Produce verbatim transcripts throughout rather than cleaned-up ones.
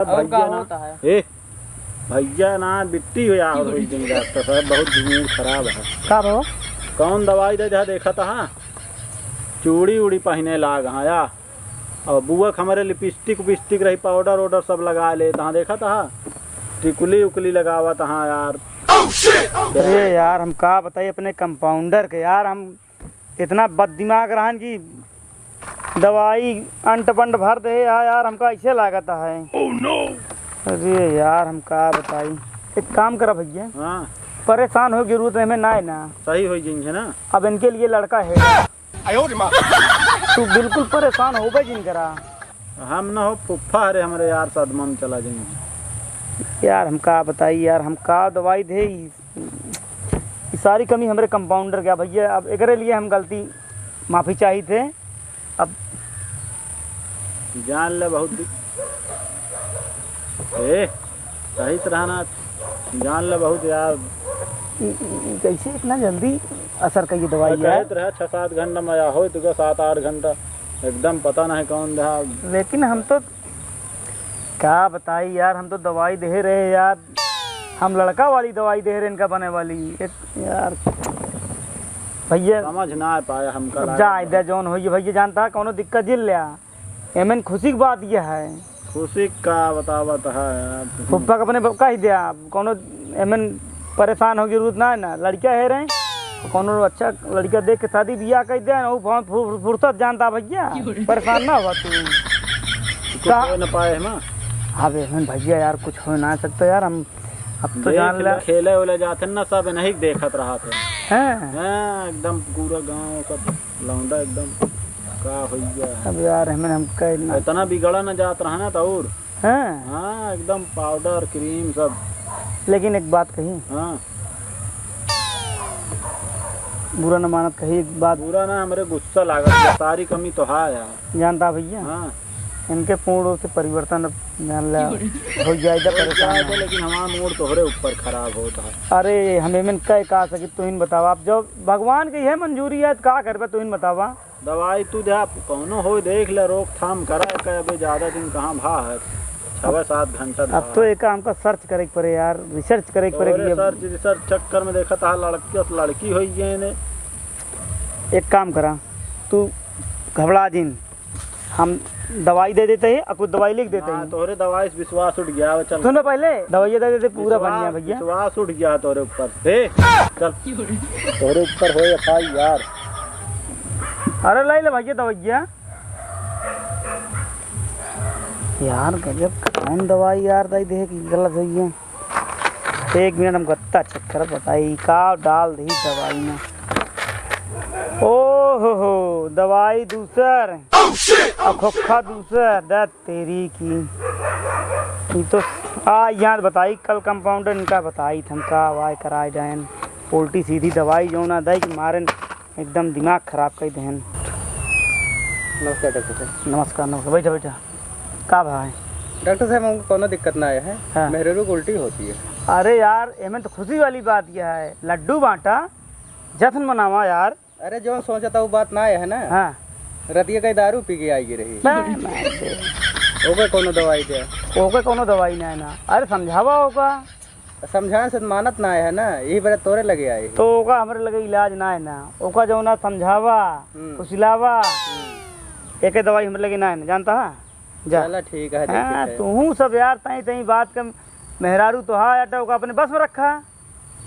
और भैया का ना, होता है? ए, भैया ना बिट्टी हो यार, हो दिन रात का सर, बहुत दिमाग खराब है। का हो? कौन दवाई दे दिया देखा था? चूड़ी उड़ी पहने लाग हाँ या, और बुआ के हमरे लिपस्टिक उपिस्टिक रही, पाउडर ओडर सब लगा ले तहाँ देखा था, टिकुली उकुली लगावा तहाँ यार। अरे यार, हम का बताई अपने कंपाउंडर के यार, हम इतना बददिमाग रहन कि दवाई अंट पंट भर दे। हाँ यार, हमका ऐसे लागत है। अरे यार, हम का बताई, एक काम करा भैया, हाँ। परेशान हो जरूरत हमें ना है ना। सही हो जाएंगे ना। अब इनके लिए लड़का है। तू बिल्कुल परेशान हो भाई जिन करा। हम ना हो फुफ्फा, अरे हमरे यार सदमा में चला जाएंगे। यार, हम का बताई यार, हम का दवाई दे, ई ई सारी कमी हमरे कंपाउंडर के भैया। अब एकरे लिए हम गलती माफी चाहित है। अब जान ले बहुत दि-, ए, सही से रहना, जान ले बहुत यार। ई, ई, ई कैसे इतना जल्दी असर कई दवाई यार? कहत रहे छः सात घंटा में या हो, तुका सात आठ घंटा एकदम पता नहीं कौन रहा। लेकिन हम तो का बताई यार, हम तो दवाई दे रहे यार, हम लड़का वाली दवाई दे रहे इनका बने वाली। एक यार भैया समझ ना आ पाया हमका अब लागत जा बा। इधर जौन होइए भैया, जानता है कौनो दिक्कत जिन ल्या, एमन खुशी की बात यह है। खुशी का बतावत है यार। फुफ्फा के अपने ब-, कह दिया, कौनो एमन परेशान हो जरूरत ना है ना, लड़का है रहे, कौनो अच्छा लड़का देख के शादी बियाह कर दे ना, वो फुर-, फुर-, फुर्सत जानता भैया, परेशान ना हुआ तू। कुछ का? हो ना पाए है ना? अब एमन भैया यार कुछ हो ना सकता यार, हम अब तो देख जान ले, ले। खेले उले जाते ना सब नहीं देखत रहा थे। हैं? हाँ, एकदम पूरा गांव सब लौंडा एकदम का होइया है। अब यार हमें हम कह ना इतना बिगड़ा ना जात रहा ना तो और। हैं? हाँ, एकदम पाउडर क्रीम सब। लेकिन एक बात कही। हाँ। बुरा न मानत कही एक बात। बुरा ना, हमरे गुस्सा लागत बा, सारी कमी तो है यार। जानता भैया, हाँ। इनके पूर्ण रूप से परिवर्तन अब जान ला, हो जाए तो हो परेशान जाए तो, है। लेकिन हमारा मूड तोहरे ऊपर खराब होता है। अरे, हमें मन कह का सकी, तू ही बतावा। अब जब भगवान की है मंजूरी है, तो का करबे, तू ही बतावा। दवाई तू दे, आप कौनो हो देख ले, रोकथाम करा के, अबे ज्यादा दिन कहाँ भा है, छवे सात घंटा अब तो भा। एक हमका सर्च करे के पड़े यार, रिसर्च करे के पड़े तोरे कि अब सर्च, रिसर्च चक्कर में देखा था लड़की, लड़की हो गई ने। एक काम करा, तू घबरा जिन, हम दवाई दे देते हैं और कुछ दवाई लिख देते हाँ, हैं। तोहरे दवाई से विश्वास उठ गया, अब चल। सुनो पहले, दवाइयाँ दे देते, पूरा बन गया विश्वास, भैया। विश्वास उठ गया तोरे ऊपर। ए, चल। तोरे ऊपर हो एफ आई आर। अरे ले ले भैया दवाइया। यार गजब कौन दवाई यार, दवाई दे की गलत हुई है। एक मिनट, हम गत्ता चेक कर बताई का डाल दी दवाई में। ओ हो हो, दवाई दूसर और खोखा दूसर। दे तेरी की, ई तो आ याद बताई, कल कंपाउंडर इनका बताई थम का वाई कराए जाएन। उल्टी सीधी दवाई जो ना दे कि मारेन एकदम दिमाग खराब कर देहन। नमस्कार डॉक्टर साहब। नमस्कार, नमस्कार। बैठा, बैठा। का भा है? डॉक्टर साहब, हमको कोनो दिक्कत ना आया है। हाँ। मेहरारू को उल्टी होती है। अरे यार, एमे तो खुशी वाली बात यह है, लड्डू बांटा, जश्न मनावा यार। अरे, जो सोचा था वो बात ना आया है ना। हाँ। रतिया कई दारू पी के आई रही। बा, मार दे। ओके कोनो दवाई दे। ओके कोनो दवाई ना है ना। अरे, समझावा ओका। समझान से मानत ना है ना, यही बरे तोरे लगे आए हैं। तो ओका हमरे लगे इलाज ना है ना, ओका जौना समझावा, हम्म। फुसिलावा, हम्म। एके दवाई हमरे लगे ना है ना, जानता है? जा। चला ठीक है, हाँ, देखित है। तू सब यार तई तई बात के मेहरारू तो हा अटा ओका अपने बस में रखा।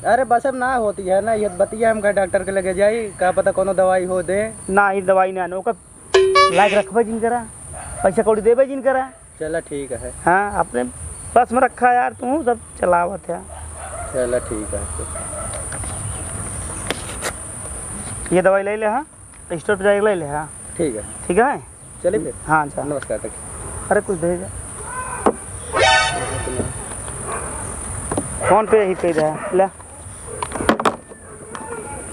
अरे बस में ना होती है ना, ये बतिया हम कहा डॉक्टर के लगे जाई, का पता कोनो दवाई हो दे। ना ही दवाई ना है ना, ओका लायक रखबे जिन करा, पैसा कौड़ी देबे जिन करा। चला ठीक है। हाँ, अपने बस में रखा यार, तू सब चलावत है। चला ठीक है। ये दवाई ले ले, हाँ, स्टोर पे जाके ले ले, हाँ। ठीक है। ठीक है? चलिए फिर। हाँ, जा। नमस्कार, ठीक। अरे कुछ दे जा। फोन पे ही पे दे, ले।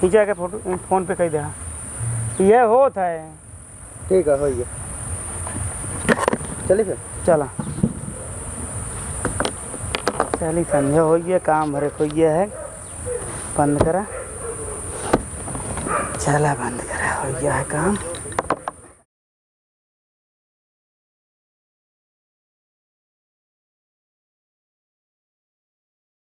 खींचा के फोटो, फोन पे कह दे, हाँ। ये होत है। ठीक है, हो गया। चलिए फिर। चला। चली, संझा हो गया, काम भरे हो गया है। बंद करा। चला, बंद करा, हो गया है काम।